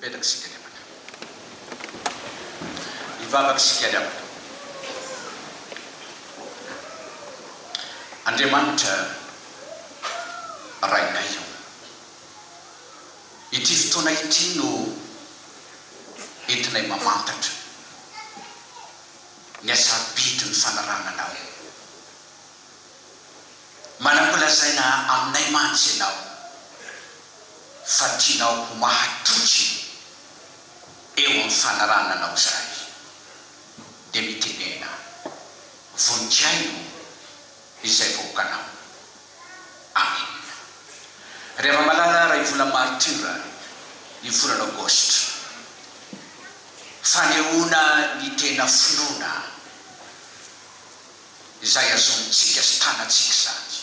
Mipetraka isika ry havana. Hivavaka isika ry havana. Andriamanitra Rainay ô. Ity fotoana ity no entinay mamantatra ny hasarobidin'ny fanarahana Anao. Manan-kolazaina aminay mantsy Ianao fa tianao ho mahatoky eo amin'ny fanarahana Anao izahay. Dia mitenena, voninkaino izay vahoakanao. Amena. Ry hava-malala ray vola martyr ny volana aogositra. Fanehoana ny tena finoana izay azonintsika sy tanantsika izany,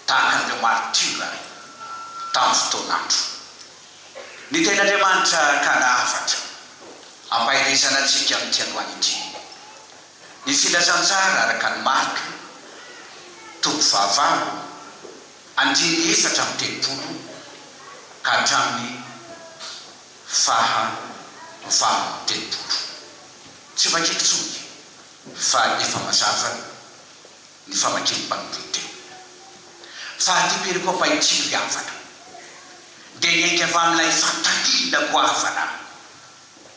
tahaka an'ireo martyr tamin'ny fotoan'andro. Ny tenin'Andriamanitra ka nahafatra ampaherezana antsika amin'ity androany ity. Ny Filazantsara araka an'i Marka, toko fahavalo, andininy 34 ka hatramin'ny faha 38. Tsy vakiko intsony fa efa mazava ny famakian'ny mpanompony teo. Fa aty perikopa ity ry havana dia niainga avy amin'ilay fanontaniana goavana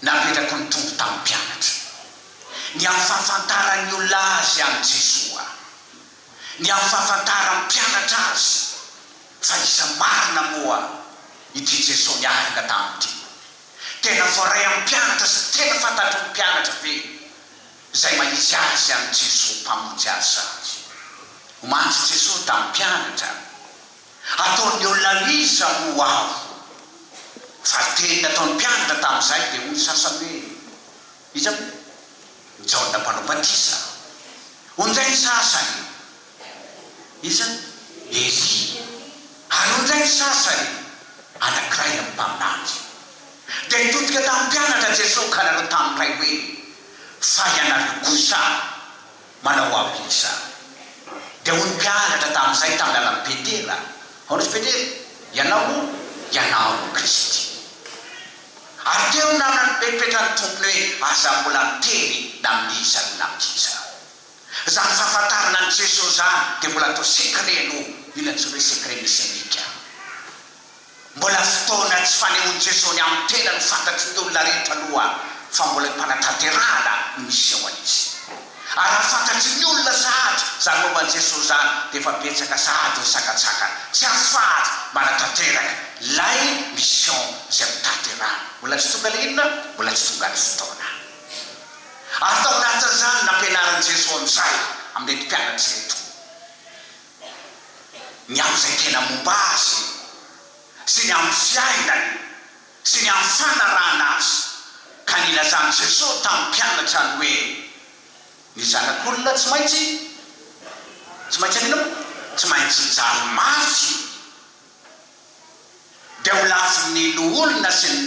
Napetraky ny Tompo tamin'ny mpianatra ny amin'ny fahafantaran'ny olona Azy an'i Jesoa, ny amin'ny fahafantaran'ny mpianatra Azy fa iza marina moa ity Jesoa niaraka taminy ity. Tena voaray amin'ny mpianatra sy tena fantatry ny mpianatra ve izay maha-izy Azy an'i Jesoa Mpamonjy azy izany? Omantsy Jesoa tamin'ny mpianatra. Ataon'ny olona iza moa aho? Fa teny nataon'ny mpianatra tamin'izay dia hoy ny sasany hoe, Iza moa? Jaona mpanao batisa. Hoy indray ny sasany, Iza? Elia. Ary hoy indray ny sasany, Anankiray amin'ny mpaminany. Dia nitodika tamin'ny mpianatra Jesoa ka nanao tamin'ny Ray hoe, Fa ianareo kosa Manao aho iza? Dia hoy ny mpianatra tamin'izay tamin'ny alalan'i Petera, Ahoana izy Petera? Ianao no, ianao no Kristy. Ary teo no nanapetran'ny Tompony hoe, Aza mbola miteny na amin'iza na amin'iza. Izany fahafantarana an'i Jesoa izany dia mbola atao secret aloha, io ilay antsoina hoe secret messianique. Mbola fotoana tsy fanehoan'i Jesoa ny amin'ny tena no fantatry ny olona rehetra aloha fa mbola eo am-panatanterahana ny mission-ny Izy. Ary raha fantatry ny olona sahady izany momba an'i Jesoa izany dia efa betsaka sahady ny sakantsakana tsy ahafahany manatanteraka ilay mission izay hotanterahany. Mbola tsy tonga ilay inona? Mbola tsy tonga ny fotoana. Ary tao anatin'izany no nampianarin'i Jesoa amin'izay amin'ireto mpianatra ireto. Ny amin'izay tena momba azy sy ny amin'ny fiainany sy ny amin'ny fanarahana azy, ka nilazan'i Jesoa tamin'ny mpianatra ny hoe, Ny Zanak'olona tsy maintsy, tsy maintsy haninona moa? Tsy maintsy hijaly mafy, dia ho lavin'ny loholona sy ny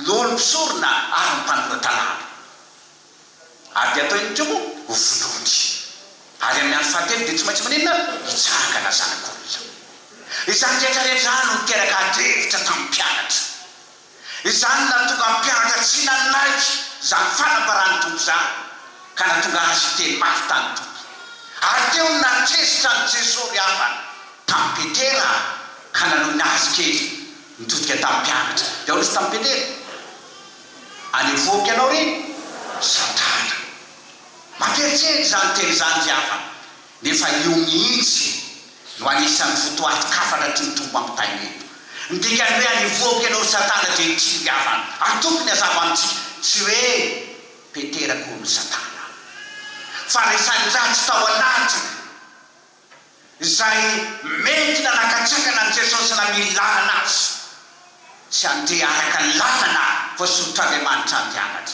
loholom-pisorona ary ny mpanora-dalàna. Ary dia atao inona koa moa? Ho vonoiny. Ary amin'ny andro fahatelo dia tsy maintsy maninona? Hitsangana Zanak'olona. Izany rehetra rehetra izany no niteraka adihevitra tamin'ny mpianatra. Izany no nahatonga ny mpianatra tsy nanaiky izany fanambaran'ny Tompo izany, ka nahatonga azy hiteny mafy tamin'ny Tompo. Ary teo no nahatezitra an'i Jesoa ry havana, tamin'i Petera, ka nanohina azy kely, nitodika tamin'ny mpianatra. Dia hoy izy tamin'i Petera, Alevoako ianao ry Satana. Mampieritreritra izany teny izany ry havana, nefa io mihitsy no anisan'ny votoatin-kafatra tian'ny Tompo ampitaina eto. Ny dikan'ny hoe alevoako ianao ry Satana dia ity ry havana, ary tokony hazava amintsika, tsy hoe Petera akory no Satana, fa ilay sain-dratsy tao anatiny. Izay mety nanakatsakana an'i Jesosy namily lalana azy tsy handeha araka ny lalana voasoritr'Andriamanitra handehanany.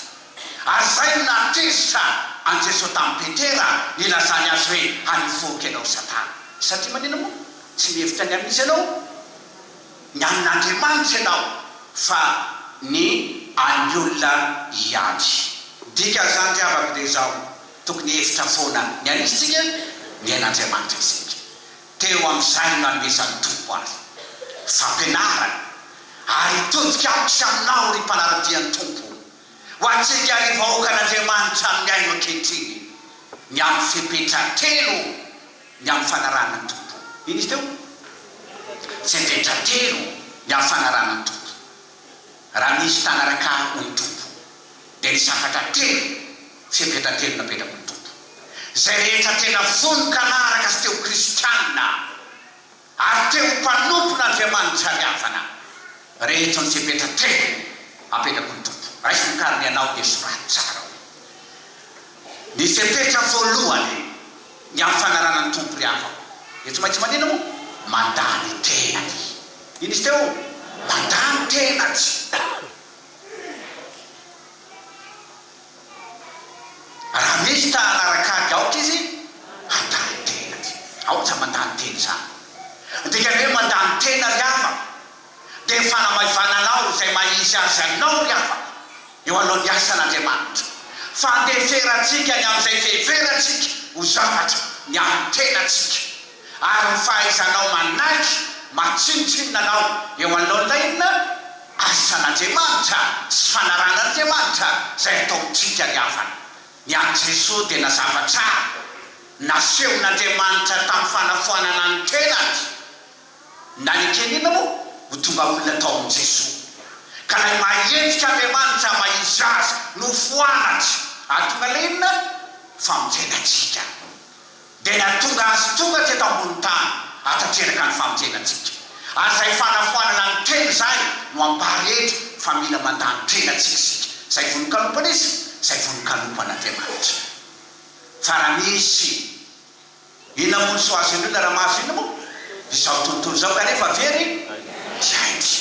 Ary izay no nahatezitra an'i Jesosy tamin'i Petera nilazany azy hoe, Hanivoako ianao Satana. Satria manina moa? Tsy mihevitra ny amin'iza ianao? Ny amin'Andriamanitra ianao fa ny an'ny olona ihany. Dikan'izany ry havako dia izao, Tokony hihevitra foana ny an'iza isika? Ny an'Andriamanitra isika. Teo amin'izay no nanomezan'ny Tompo azy fampianarana. Ary hitodika amiko sy aminao, ry mpanara-dia ny Tompo, ho antsika ry vahoakan'Andriamanitra mihaino ankehitriny, ny amin'ny fepetra telo ny amin'ny fanarahana ny Tompo. Inona izy teo? Fepetra telo ny amin'ny fanarahana ny Tompo. Raha misy mpanaraka ahy, hoy ny Tompo, dia nisy hafatra telo, fepetra telo napetraky ny Tompo. Izay rehetra tena vonon-kanaraka sy te ho kristiana ary te ho mpanompon'Andriamanitra ry havana, rehetra ny fepetra telo apetraky ny Tompo. Raiso ny karne-nao dia soraty tsara ao. Ny fepetra voalohany ny amin'ny fanarahana ny Tompo ry havako dia tsy maintsy manina moa? Mandà ny tenany. Inona izy teo? Mandà ny tenany. Raha misy ta hanaraka ahy aoka izy handà ny tenany. Aoka mandà ny tena izany. Ny dikan'ny hoe mandà ny tena ry havako dia ny fanamaivananao izay maha izy azy anao ry havako eo alohan'ny asan'Andriamanitra. Fandeferantsika ny amin'izay fiheverantsika ho zavatra ny amin'ny tenantsika ary ny fahaizanao manaiky maha tsinontsinona anao eo anoloan'ilay inona? Asan'Andriamanitra sy fanaran'Andriamanitra izay ataontsika ry havana. Ny an'i Jesoa dia nazava tsara, nasehon'Andriamanitra tamin'ny fanafoanana ny tenany. Nanekeny inona moa? Ho tonga olona tao amin'i Jesoa. Ka ilay maha-endrika Andriamanitra, maha-izy Azy, nofoanany ary tonga ilay inona? Famonjena antsika. Dia nahatonga Azy tonga teto ambony tany hahatanteraka ny famonjena antsika. Ary izay fanafoanana ny tena izay no ambara eto fa mila mandà ny tenantsika isika. Izay vonon-kanompo an'iza? Izay vonon-kanompo an'Andriamanitra. Fa raha misy Inona moa ny soa azon'ny olona raha mahazo inona moa izao tontolo izao kanefa very ny ainy?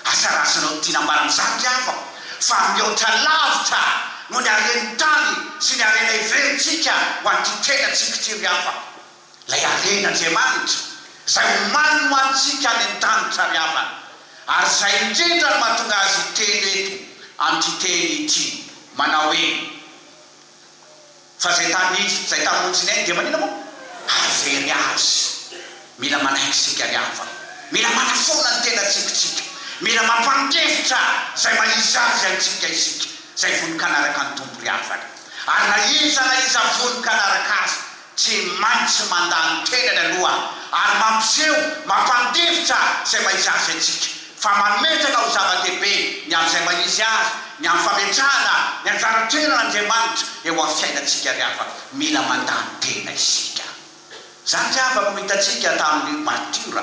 Asa raha azonao tiana ambara amin'izany ry havako fa mihoatra lavitra noho ny haren'ny tany sy ny harena heverintsika ho an'ity tenantsika ity ry havako ilay haren'Andriamanitra izay omaniny ho antsika any an-danitra ry havana ary izay indrindra no mahatonga azy hiteny eto amin'ity teny ity manao hoe Fa zay tany zay tany monjy ny ainy dia manina moa? Havery azy. Mila manaiky isika ry havana. Mila manafoana ny tenantsika isika. Mila mampandefitra zay maha izy azy antsika isika. Zay vonon-kanaraka ny Tompo ry havana. Ary na iza na iza vonon-kanaraka Azy, tsy maintsy mandà ny tenany aloha ary mampiseho, mampandefitra zay maha izy azy antsika. Fa mametraka ho zava-dehibe ny amin'izay maha izy azy, ny amin'ny fametrahana ny anjara toeran'Andriamanitra eo amin'ny fiainantsika ry havana. Mila mandà ny tena isika. Izany ry havako no hitantsika tamin'ny martiora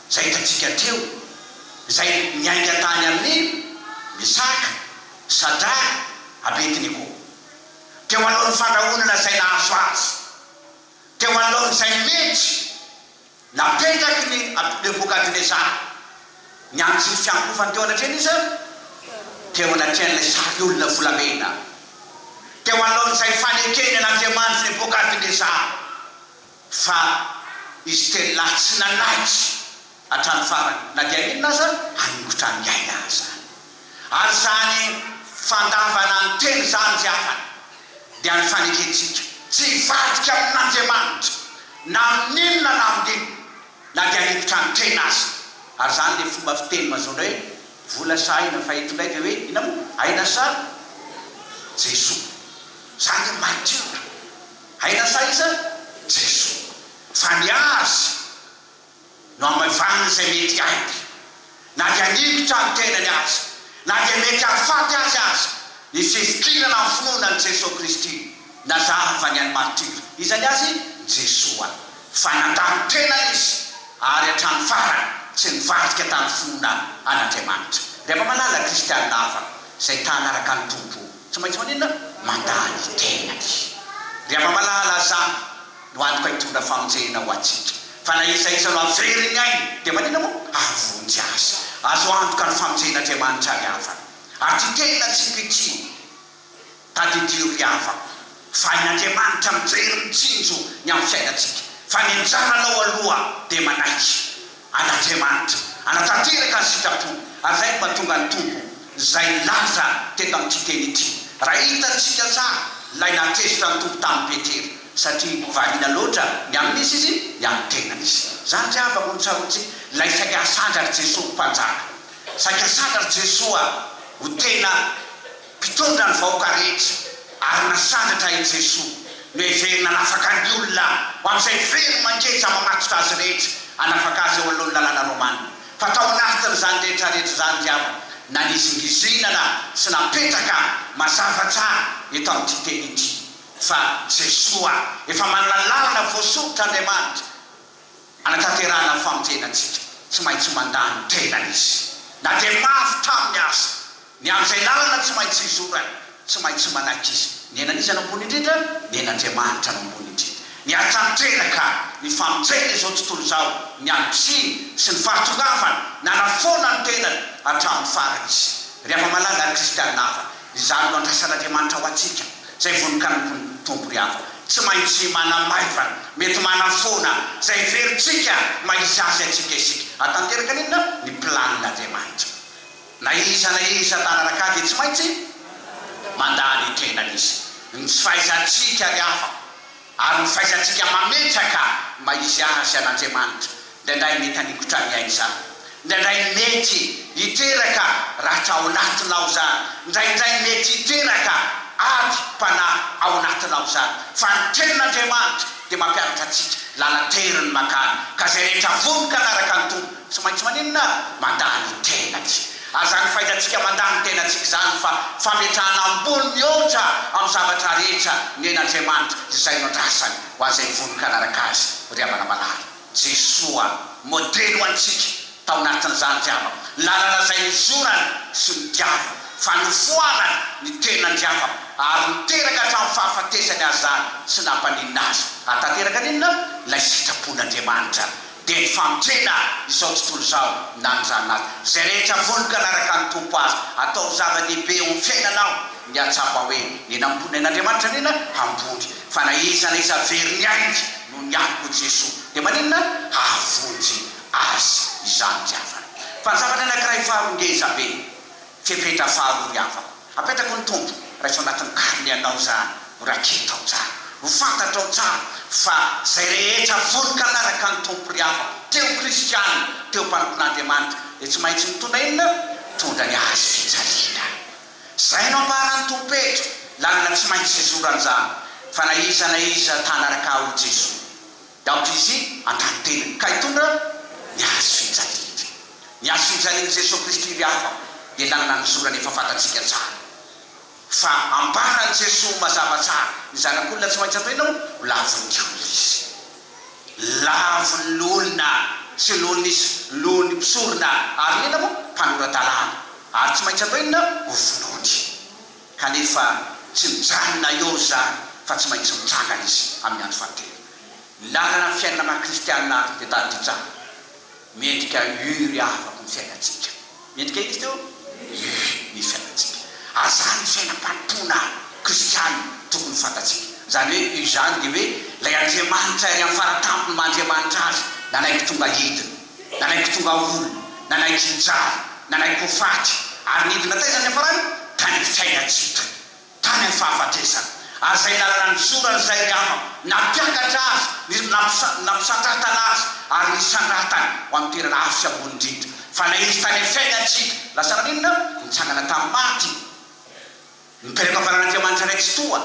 izay hitantsika teo, izay niainga tany amin'i Mesaka, Sadraka, Abednego. Teo anoloan'ny fandrahonana izay nahazo azy, teo anoloan'izay mety Napetraky ny Nebokadnezara ny antsy fiankofany teo anatrehan' iza? Teo anatrehan' ilay sary olona volamena. Teo anoloan' izay fanekeny an' Andriamanitry Nebokadnezara fa izy telolahy tsy nanaiky hatramin'ny farany na dia inona aza haningotra ny aina aza. Ary izany fandavana ny tena izany ry havana dia ny fanekentsika tsy hivadika amin'Andriamanitra na amin'inona na amin'inona na dia haningotra ny tena aza. Ary izany ilay fomba fiteny mazona hoe vola sa aina fa eto indray dia hoe inona moa? Aina sa Jesoa. Izany hoe martiora. Aina sa iza? Jesoa. Fa ny azy no hamaivaniny izay mety hainy, na dia haningotra ny tenany aza, na dia mety hahafaty azy aza, ny fifikirana amin'ny finoana an'i Jesoa Kristy nazava ny an'i martyr. Iza ny azy? Jesoa. Fa nandà ny tenany izy ary hatramin'ny farany tsy nivadika tamin'ny finoana an'Andriamanitra. Ry hava-malala kristianina havana izay ta hanaraka ny Tompo, tsy maintsy maninona? Mandà ny tenany. Ry hava-malala, aza. no antoka hitondra famonjena ho antsika. Fa na iza iza no havery ny ainy, dia maninona moa? Hahavonjy azy. Azo antoka ny famonjen'Andriamanitra ry havana. Ary ity tenantsika ity, tadidio ry havako, fa hain'Andriamanitra mijery mitsinjo ny amin'ny fiainantsika. Fa ny anjaranao aloha dia manaiky an'Andriamanitra, hanatanteraka ny sitrapony. Ary izay no mahatonga ny Tompo izay nilaza teto amin'ity teny ity. Raha hitantsika tsara ilay nahatezitra ny Tompo tamin'i Petera, satria variana loatra ny amin'iza izy? Ny amin'ny tenany izy. Izany ry havako no tsaroantsika, ilay saika hasandratr'i Jesoa ho Mpanjaka. Saika sandratr'i Jesoa ho tena mpitondra ny vahoaka rehetra ary nasandratra i Jesoa noheverina hanafaka ny olona ho amin'izay very mangeja mamatotra azy rehetra hanafaka azy eo anoloan'ny lalàna romana. Fa tao anatin'izany rehetra rehetra izany ry havana, nanizingizinana sy napetraka mazava tsara eto amin'ity teny ity fa Jesoa efa manana lalana voasoritr'Andriamanitra hanatanterahana ny famonjena antsika. Tsy maintsy mandà ny tenany Izy na dia mafy taminy aza. Ny amin'izay lalana tsy maintsy izorany, tsy maintsy manaiky izy. Ny ainan'iza no ambony indrindra? Ny ain'Andriamanitra no ambony indrindra. Ny hahatanteraka ny famonjena izao tontolo izao, ny antom-pisiany sy ny fahatongavany, nanafoana ny tenany hatramin'ny farany izy. Ry hava-malala, ry kristiana havana, izany no andrasan'Andriamanitra ho antsika, izay vonon-kanompo ny Tompo ry havana. Tsy maintsy manamaivana, mety manafoana izay heverintsika maha izy azy antsika isika. Hahatanteraka ny inona? Ny planin'Andriamanitra. Na iza na iza tanaraka ahy dia tsy maintsy mandà ny tenany izy. Ny tsy fahaizantsika ry hafa ary ny fahaizantsika mametraka ny maha izy azy an'Andriamanitra indraindray mety haningotra ny aina izany. Indraindray mety hiteraka ratra ao anatinao izany. Indraindray mety hiteraka ady mpanahy ao anatinao izany. Fa ny tenin'Andriamanitra dia mampianatra antsika lalan-tery ny mankany ka izay rehetra vonoka hanaraka ny Tompo Tsy maintsy maninona? Mandà ny tenany. Ary izany fahaizantsika mandà ny tenantsika izany fa fametrahana ambony mihoatra amin'ny zavatra rehetra ny ain'Andriamanitra izay no andrasany ho an'izay vonon-kanaraka Azy ry havana malala. Jesoa, modely ho antsika tao anatin'izany ry havana, lalana izay nizorany sy nodiaviny fa nofoanany ny tenany ry havana ary niteraka hatramin'ny fahafatesany aza izany tsy nampaninona azy. Hahatanteraka n'inona? Ilay sitrapon'Andriamanitra. Dia ny famonjena izao tontolo izao nanonjanona azy. Izay rehetra vonoka hanaraka ny Tompo azy, ataovy zava-dehibe eo amin'ny fiainanao ny hahatsapa hoe ny nambony an'Andriamanitra anie na ambony, fa na iza na iza very ny ainy noho ny amiko Jesoa, dia maninona? Hahavonjy azy izany ry havana. Fa ny zavatra anankiray faharoa ngeza be, Fepetra faharoa ry havako, apetrako ny Tompo, raiso anatin'ny karne anao izany, ho raketo ao tsara, ho fantatrao tsara fa izay rehetra vonon-kanaraka ny Tompo ry havako, te ho kristiana, te ho mpanompon'Andriamanitra, dia tsy maintsy mitondra inona? Mitondra ny hazo fijaliana. Izay no ambaran'ny Tompo eto, lalana tsy maintsy izorana izany, fa na iza na iza ta hanaraka Ahy hoy Jesoa, Dia aoka izy handany tena ka hitondra ny hazo fijaliana. Ny hazo fijalian'i Jesoa Kristy ry havana dia lalana nizorana efa fantatsika tsara. Fa ambaran'i Jesoa mazava tsara, ny Zanak'olona tsy maintsy atao inona moa? Ho lavin'ny olona izy. Lavin'ny olona sy noho ny noho ny mpisorona ary ny inona moa? Mpanora-dalàna. Ary tsy maintsy atao inona? Ho vonoiny. Kanefa tsy mijanona eo izany fa tsy maintsy mitsangana izy amin'ny andro fahatelo. Ny lalana ny fiainana maha kristianina ary dia tadidio tsara. Mendrika U ry havako ny fiainantsika. Mendrika inona izy teo? U ny fiainantsika. Ary izany ny fiainam-panompoana kristianina tokony ho fantatsika. Izany hoe U izany dia hoe ilay Andriamanitra ery amin'ny faratampony maha Andriamanitra azy nanaiky tonga hidina. Nanaiky tonga olona, nanaiky hijaly, nanaiky ho faty, ary nidina taiza ny niafarany? Tany amin'ny fiainan-tsy hita, tany amin'ny fahafatesana. Ary izay lalana nizorany izay ry havana, nampiakatra azy, ny nampisandratana azy, ary nisandratany ho amin'ny toerana avo sy ambony indrindra. Fa na izy tany amin'ny fiainan-tsy hita, lasa naninona? Nitsangana tamin'ny maty. Nipetraka faran'Andriamanitra Ray Tsitoha,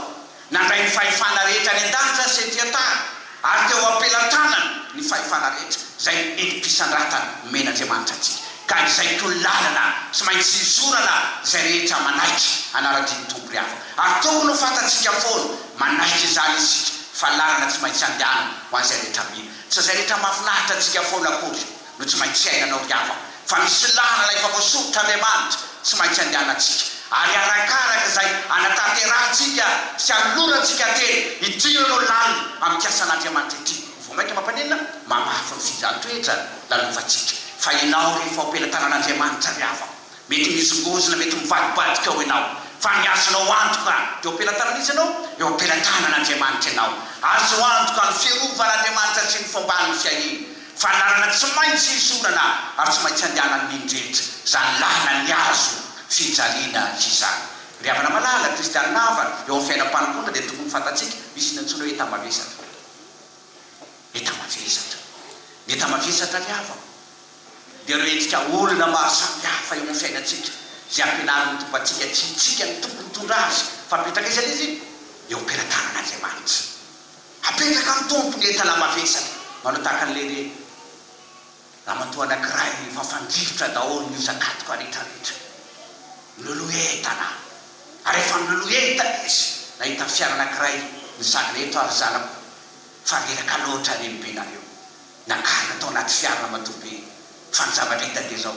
nandray ny fahefana rehetra any an-danitra sy ety an-tany, ary teo am-pelatanany ny fahefana rehetra izay entim-pisandratana nomen'Andriamanitra antsika. Ka izay koa ny lalana tsy maintsy izorana izay rehetra manaiky hanara-dia ny Tompo ry havana. Ary tokony ho fantatsika foana, manaiky izany isika, fa lalana tsy maintsy andehanana ho an'izay rehetra mino. Tsy izay rehetra mahafinaritra antsika foana akory. no tsy maintsy iainanao ry havana, fa misy lalana efa voasoritr'Andriamanitra tsy maintsy andehanantsika, ary arakaraka izay anatanterahantsika sy anolorantsika tena hidiranao lalina amin'ity asan'Andriamanitra ity, vao mainka mampaninona? Mamafy ny fijan-toetra lalovantsika, fa ianao rehefa ao am-pelatanan'Andriamanitra ry havana, Mety mihozongozona, mety mivadibadika ao ianao, fa ny azonao antoka dia eo am-pelatanan'iza ianao? Eo am-pelatanan'Andriamanitra ianao. Azo antoka ny fiarovan'Andriamanitra sy ny fomban'ny fiahiany, fa lalana tsy maintsy izorana ary tsy maintsy andehanan'ny mino rehetra izany lalan'ny hazo fijaliana izany. Ry havana malala, kristianina havana, eo amin'ny fiainam-panompoana dia tokony fantatsika, misy ny antsoina hoe enta-mavesatra. Enta-mavesatra. Ny enta-mavesatra ry havana. Dia ireo endrika olona maro samihafa eo amin'ny fiainantsika izay ampianarin'ny Tompo antsika, tsy isika no tokony mitondra azy fa apetraka aiza ilay izy? Eo am-pelatanan'Andriamanitra. Apetraka amin'ny Tompo ny entana mavesatra. Manao tahaka an'ilay ramatoa anankiray efa fandrifotra daholo ny hozakatoka rehetrarehetra. Miloloha entana. Ary rehefa miloloha entana izy, nahita fiara anankiray nizakana eto ary zanako fa reraka loatra renibenareo. Nakarina tao anaty fiara ramatoa be fa ny zavatra hita dia izao,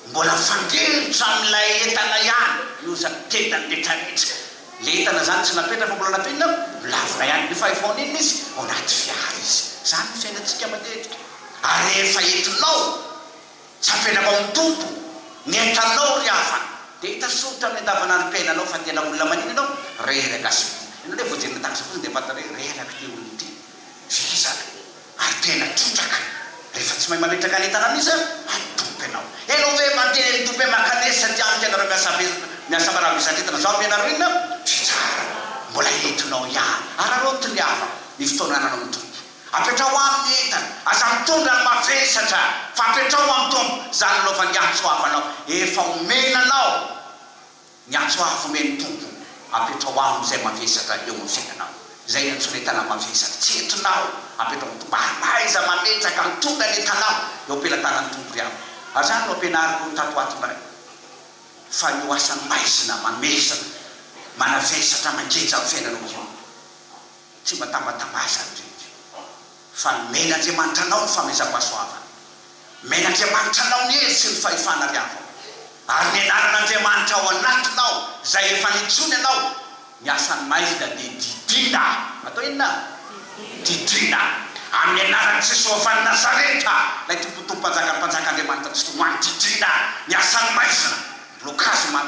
mbola mifandiritra amin'ilay entana ihany ny hozan-tendany rehetrarehetra. Ilay entana izany tsy napetraka fa mbola natao inona? Nolavina ihany. Nefa efa ao n'inona izy? Ao anaty fiara izy. Izany no fiainantsika matetika. Ary rehefa entinao, tsy apetraka ao amin'ny Tompo, ny entanao ry havana, dia hita soritra amin'ny andavanandrom-piainanao fa tena olona maninona ianao? Reraka sy. Ianao ilay vao jerena tahaka izao fotsiny dia fantatra hoe reraka ity olona ity. Vizana ary tena trotraka rehefa tsy mahay mametraka ny entana amin'iza? Amin'ny Tompo ianao. Ianao ve mandeha ny Tompo hoe mankanesa aty amiko ianareo miasa be miasa marary entana zaho amenareo inona? Fitsarana. Mbola entinao ihany. Araraoty ry havana ny fotoana ananao ny Tompo. Apetraho aminy ny entana. Aza mitondra ny mavesatra fa apetraho amin'ny Tompo izany nanaovany antso avo anao. Efa omena anao. Ny antso avo omen'ny Tompo, apetrao aminy izay mavesatra eo amin'ny fiainanao. Izay antsoina entana mavesatra, tsy entinao, apetrao amin'ny Tompo. Ary mahaiza mametraka, mitondra ny entanao eo am-pelatanan'ny Tompo ry havana. Ary izany no ampianariko tato ho ato indray, fa io asa maizina, mamesatra, manavesatra, mangeja ny fiainanao io, tsy mba tambatambazana ireny. Fa nomen'Andriamanitra anao ny famezam-pahasoavana. Nomen'Andriamanitra anao ny hery sy ny fahefana ry havana. Ary ny anaran'Andriamanitra ao anatinao izay efa nitsony anao, ny asan'ny maizina dia didiana. Atao inona? Didiana. Amin'ny anaran'i Jesoa avy any Nazareta, ilay Tompon'ny Tompo Mpanjakan'ny Mpanjaka Andriamanitra Tsitoha, mandidiana ny asan'ny maizina, blocage man.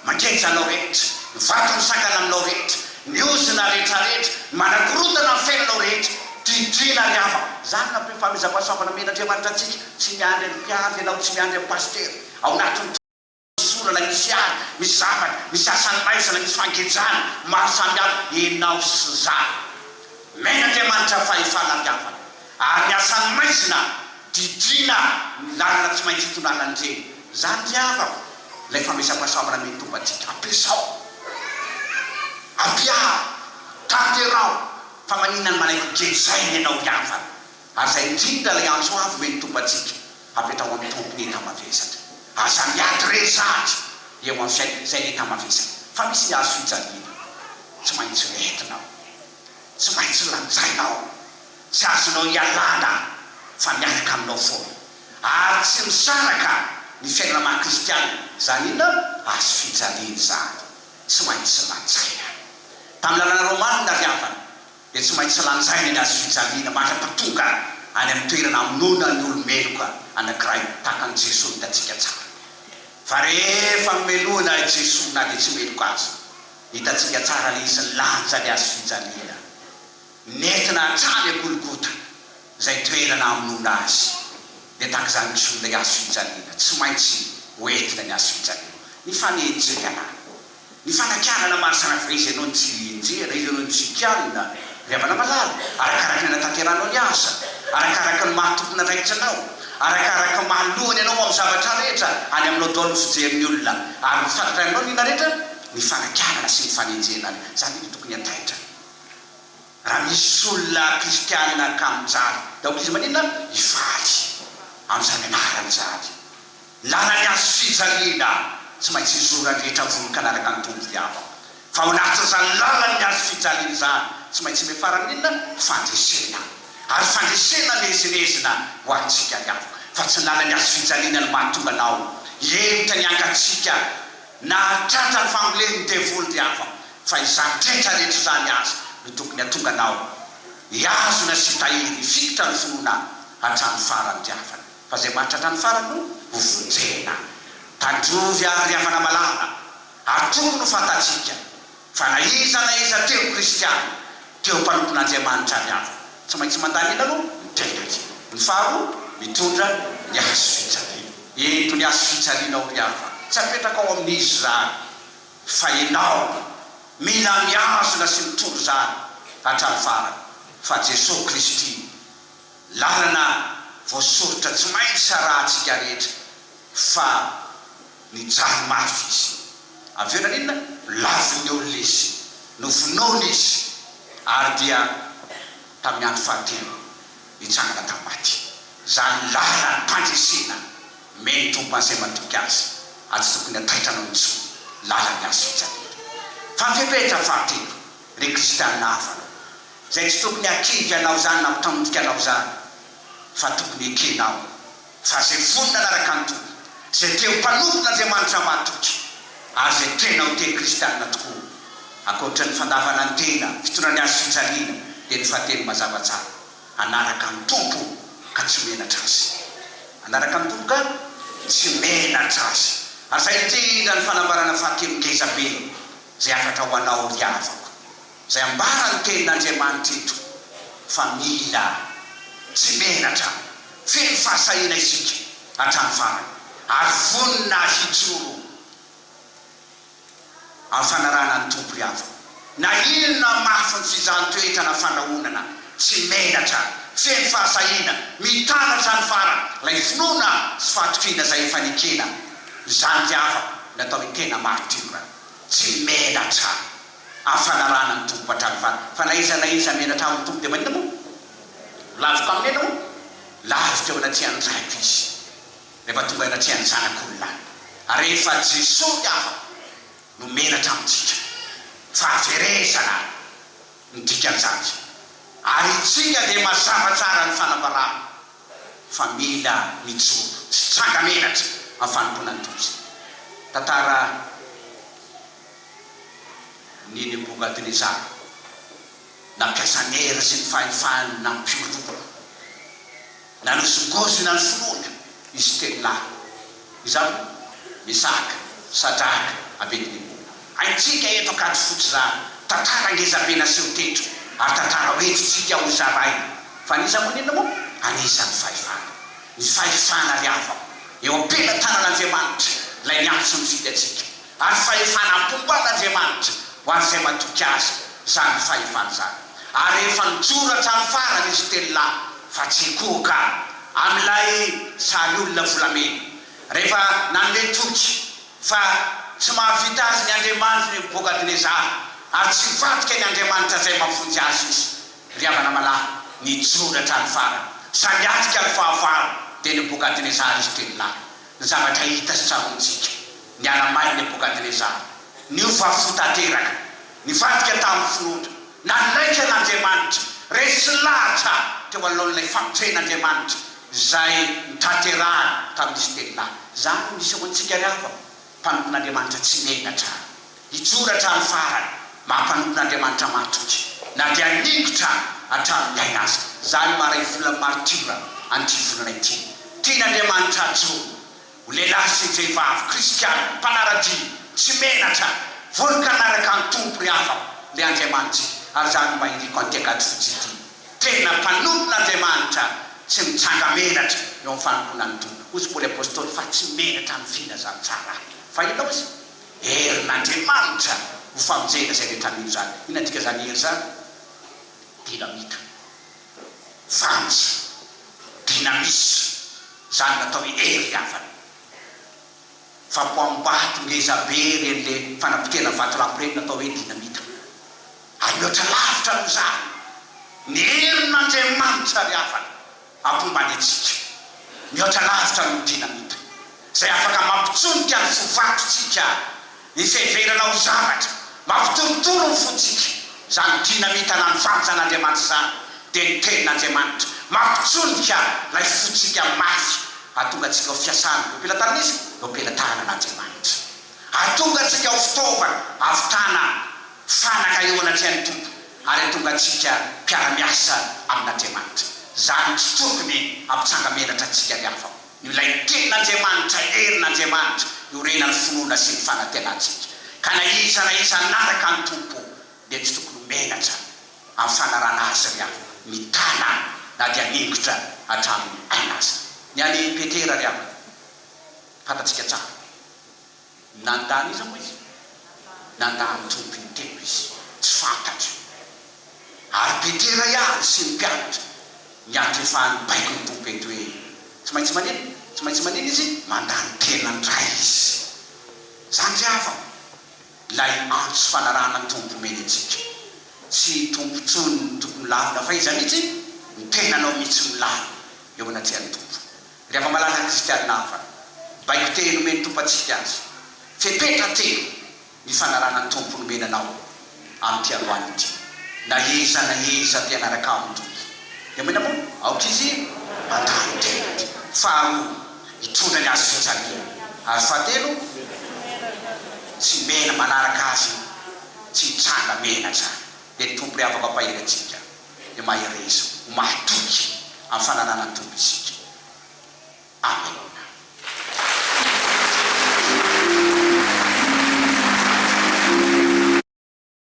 Mangeja anao rehetra, ny vato misakana aminao rehetra, ny ozona rehetrarehetra, ny manakorontana ny fiainanao rehetra, didiana ry havana. Izany no fanomezam-pahasoavana omen'Andriamanitra antsika, tsy miandry an'ny mpiandry ianao, tsy miandry an'ny pasitera. Ao anatin'ny fisorana misy ady, misy zavatra, misy asan'ny maizina, misy fangejana maro samihafa, ianao sy za. Omen'Andriamanitra fahefana ry havana. Ary ny asan'ny maizina, didiana ny lalana tsy maintsy itondrana an'ireny. Izany ry havako, ilay famesam-pahasoavana omen'ny Tompo antsika. Ampiasao. Ampiaro. Tanteraho. Fa maninona no manaiky ho gejaina ianao ry havana? Ary izay indrindra ilay antso avo omen'ny Tompo antsika. Apetraho amin'ny Tompo ny enta-mavesatra. Aza miady re zandry eo amin'ny fiainana, izay ny enta-mavesatra. Fa misy ny hazo fijaliana tsy maintsy entinao. Tsy maintsy lanjainao. Tsy azonao ialana fa miaraka aminao foana. Ary tsy misaraka ny fiainana maha kristiana. Izany inona? Hazo fijaliana izany. Tsy maintsy lanjaina. Tamin'ny lalana romanina ry havana dia tsy maintsy lanjaina ny hazo fijaliana mandra-pahatonga any amin'ny toerana hamonoana ny olo-meloka anankiray tahaka an'i Jesoa hitantsika tsara. Fa rehefa nomelohina i Jesoa na dia tsy meloka aza, hitantsika tsara ilay izy nilanja ny hazo fijaliana. Nentina hatrany a Golgota, izay toerana hamonoana Azy, dia tahaka izany koa ilay hazo fijaliana. Tsy maintsy ho entina ny hazo fijaliana. Ny fanenjehana, ny fanakianana maro samihafa, iza ianao no tsy enjehina, iza ianao no tsy kianina, ry havana malala, arakaraka ny anatanterahanao ny asa, arakaraka ny maha tompon'andraikitra anao, arakaraka ny maha lohany anao amin'ny zavatra rehetra, any aminao daholo ny fijerin'ny olona, ary ny fantatra aminao ny inona rehetra? Ny fanakianana sy ny fanenjehana, izany ve no tokony hataitra? Raha misy olona kristianina ka mijaly, dia aoka izy maninona? Hifaly amin'izany anarany izany. Lalan'ny hazo fijaliana tsy maintsy izoran'ny rehetra vonon-kanaraka ny Tompo ry havana. Fa ao anatin'izany lalan'ny hazo fijaliana izany, tsy maintsy miafara amin'ny inona? Fandresena. Ary fandresena miezinezina ho antsika ry havana. Fa tsy ny lalan'ny hazo fijaliana no mahatonga anao hihemotra ny hangatsiaka Nahatratra ny fambolen'ny devoly ry havana fa izany tretra rehetra izany aza no tokony hatonga anao hihazona sy hitahiry hifikitra ny finoana hatramin'ny farany ry havana fa izay mahatratra ny farany no ho vonjena. Tandrovy ary ry havana malala ary tokony ho fantatsika Fa na iza na iza teo kristiana, teo mpanompon'Andriamanitra ary hafa, tsy maintsy mandany inona aloha? Ny tenany. Ny faharoa, mitondra ny hazo fijaliana. Ento ny hazo fijalianao ry hafa, tsy apetraka ao amin'izy izany, fa ianao mila mihazona sy mitondra izany hatramin'ny farany, fa Jesoa Kristy, lalana. voasoritra tsy maintsy harahantsika rehetra fa nijaly mafy izy. Avy eo naninona? Lavin'ny olona izy, novonoina izy ary dia tamin'ny andro fahatelo nitsangana tamin'ny maty. Izany lalam-pandresena omen'ny Tompo an'izay matoky Azy ary tsy tokony hataitra anao intsony lalan'ny hazo fijaliana. Fa ny fepetra fahatelo, ry kristianina havana, izay tsy tokony hakivy anao izany na hampitandrika anao izany fa tokony hekenao fa izay vonona hanaraka ny Tompo, izay te ho mpanompon'Andriamanitra mahatoky ary izay tena ho te kristianina tokoa, ankoatra ny fandavana ny tena, fitondrany hazo fijaliana, dia ny fahatelo mazava tsara, hanaraka ny Tompo ka tsy menatra Azy. Hanaraka ny Tompo ka tsy menatra Azy. Ary izay indrindra ny fanambarana fahatelo ngeza be izay hafatra ho anao ry havako. Izay ambaran'ny Tenin'Andriamanitra eto fa mila tsy menatra, feno fahasahiana isika hatramin'ny farany ary vonona hijoro amin'ny fanarahana ny Tompo ry havana. Na inona mafy ny fizahan-toetra na fandrahonana, tsy menatra, feno fahasahiana, mitana hatramin'ny farany ilay finoana sy fahatokiana izay efa nekena. Izany ry havana no atao hoe tena martiora, tsy menatra. Amin'ny fanarahana ny Tompo hatramin'ny farany. Fa na iza na iza menatra amin'ny Tompo dia maninona moa? Laviko aminy ianao? Laviko eo anatrehan'ny Raiko izy, rehefa tonga eo anatrehan'ny Zanak'olona. Ary rehefa Jesoa ny havako no menatra amintsika, fahaverezana no dikan'izany. Ary itsika dia mazava tsara ny fanambarana fa mila mijoro tsy tsanga-menatra amin'ny fanompoana ny Tompo isika. Tantara. Ny Nebokadnezara nampiasa ny hery sy ny fahefany nampihorohoro, nanozongozona ny finoana izy telolahy, iza moa? Mesaka, Sadraka, Abednego. Haintsika eto Ankadifotsy izany, tantara ngezabe naseho teto, ary tantara hoentintsika hozaraina. Fa an'iza moa ny inona moa? An'iza ny fahefana? Ny fahefana ry havako, eo am-pelatanan'Andriamanitra, ilay niantso nifidy antsika. Ary fahefana ampomban'Andriamanitra ho an'izay matoky Azy izany fahefana izany. Ary rehefa nijoro hatramin'ny farany izy telolahy, fa tsy hikohoka amin'ilay sary olona volamena, rehefa nanome toky fa tsy mahavita azy ny andriamanitry Nebokadnezara, ary tsy hivadika ny Andriamanitra izay mahavonjy azy izy, ry havana malahy, nijoro hatramin'ny farany, samy niatrika ny fahavalo, dia Nebokadnezara izy telolahy. Ny zavatra hita sy tsaroantsika. Niala may Nebokadnezara. Niova fo tanteraka. Nivadika tamin'ny finoana. Nanaiky an'Andriamanitra. Resy lahatra teo anoloan'ilay famonjen'Andriamanitra izay notanterahany tamin'izy telolahy. Izany no miseho antsika ry havana, mpanompon'Andriamanitra tsy menatra. Hijoro hatramin'ny farany, maha mpanompon'Andriamanitra mahatoky, na dia haningotra hatramin'ny aina aza. Izany no maha iray volan'ny maritiora an'ity volana ity. Tian'Andriamanitra hajoro. Ho lehilahy sy vehivavy kristiana, mpanara-dia, tsy menatra, vonon-kanaraka ny Tompo ry havako, ilay Andriamanitsika, ary izany no mba iriko an'ity Ankadifotsy ity. Tena mpanompon'Andriamanitra tsy mitsanga-menatra eo amin'ny fanompoana ny Tompo. Hozy Paoly Apostoly fa tsy menatra amin'ny filazantsara aho. Fa inona hozy? Herin'Andriamanitra ho famonjena izay rehetra mino izany. Inona dika izany hery izany? Dinamita. Vanja. Dynamis. Izany no atao hoe hery havana. Fapoaham-bato ngeza be ireny le fanapotehana vatolampy ireny no atao hoe dynamita. Ary mihoatra lavitra noho izany ny herin'Andriamanitra ry havana ampombany antsika. Mihoatra lavitra noho ny dynamita. Izay afaka mampitsonika ny fo vatontsika. Ny fiheverana ho zavatra mampitorotoro ny fontsika, izany dynamita na ny vanjan'Andriamanitra izany, dia ny Tenin'Andriamanitra. Mampitsonika ilay fontsika mafy, hahatonga antsika ho fiasana eo am-pelatanan'iza? Eo am-pelatanan'Andriamanitra. Hahatonga antsika ho fitaovana hahavitana fanaka eo anatrehan'ny Tompo, ary hahatonga antsika mpiara-miasa amin'Andriamanitra. Izany tsy tokony hampitsanga-menatra antsika ry havako. Ilay Tenin'Andriamanitra, herin'Andriamanitra, iorenan'ny finoana sy ny fanantenantsika. Ka na iza na iza hanaraka ny Tompo dia tsy tokony ho menatra amin'ny fanarahana Azy ry havana, mitana na dia haningotra hatramin'ny aina aza. Ny an'i Petera ry havana, fantatsika tsara. Nandà an'iza moa izy? Nandà ny Tompo intelo izy. Tsy fantatro. Ary Petera ihany sy ny mpianatra niantefan'ny baikon'ny Tompo eto hoe. Tsy maintsy manino? Tsy maintsy manino izy? Mandany tena indray izy. Izany ry havana, ilay antso fanarahana ny Tompo omeny antsika. Tsy Tompo intsony no tokony lavina fa iza mihitsy? Ny tenanao mihitsy no lavina eo anatrehan'ny Tompo. Ry hava-malala kristianina havana, baiko telo omen'ny Tompo antsika azy. Fepetra telo ny fanarahana ny Tompo nomena anao amin'ity androany ity. Na iza na iza te hanaraka amin'ny Tompo, dia omena moa? Aoka izy handalo tena. Faharoa, hitondra ny hazo fijaliana. Ary fahatelo, tsy mena manaraka Azy, tsy hitranga menatra. Dia ny Tompo ry havako hampahery antsika, dia mahereza ho mahatoky amin'ny fanarahana ny Tompo isika. Amen.